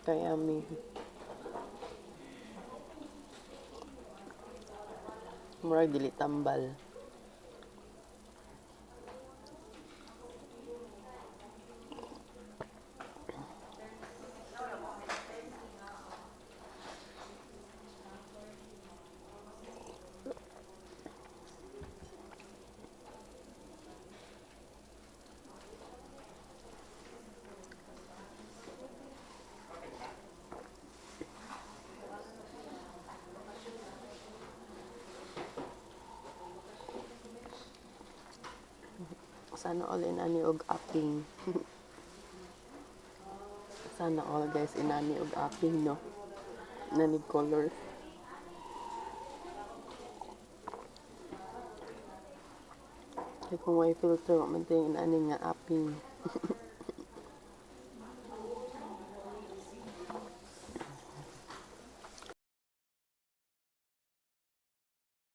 Kay yummy. Murag dili tambal. Sana all inani og aping. Sana all, guys, inani og aping, no? Nani color. Kay kung may filter, man tayo inani nga aping.